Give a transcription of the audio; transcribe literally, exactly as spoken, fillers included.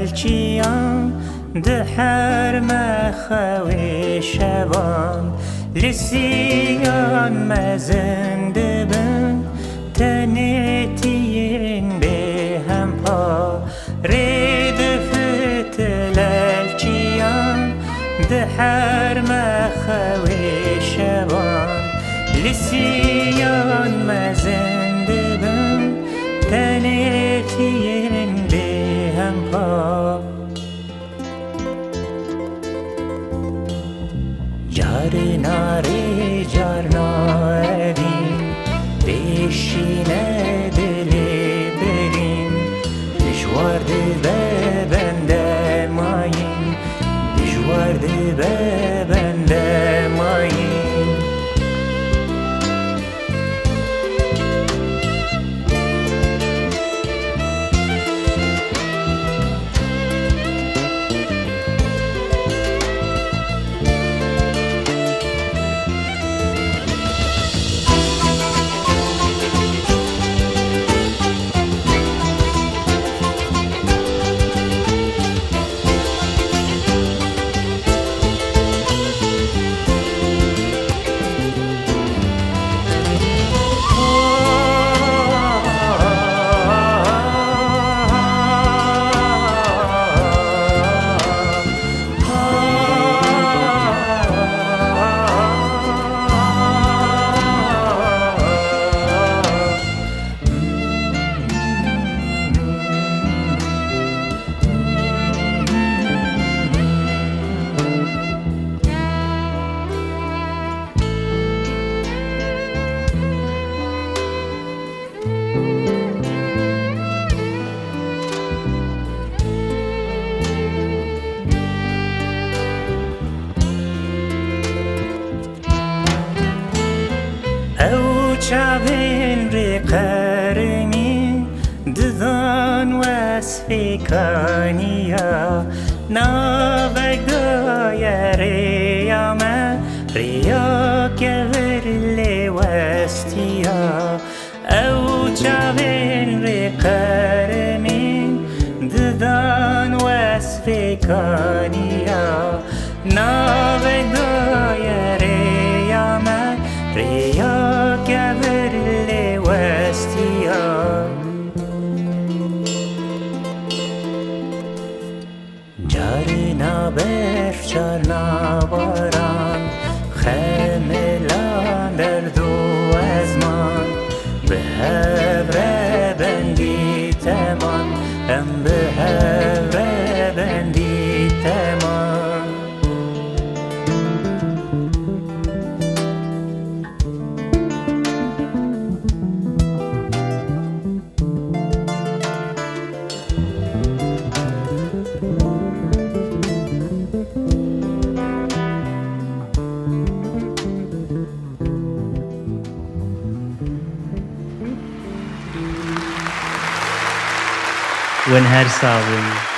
Çiyan di hermexa wê şevan, li siyan mezin dibin, tenêtiyên bêhempa. Rê di fitilel çiyan, di hermexa wê şevan, li siyan mezin dibin, tenêtiyên bêhempa. Carina rê carna evîn, pêşîne dilê birîn, dijwar dibe bende mayîn, dijwar dibe bende mayîn. Ew çavên rêqermî didan wesfê kaniya, navek daye rêya me, rêya kevir lê westiya. Ew çavên rêqermî didan wesfê kaniya, navek daye rêya me, rêya kevir lê westiya. Carina berf, carna baran, xemilan derd û ezman, bi hev re bendî teman, em bi hev re bendî teman. Hûn her sax bin.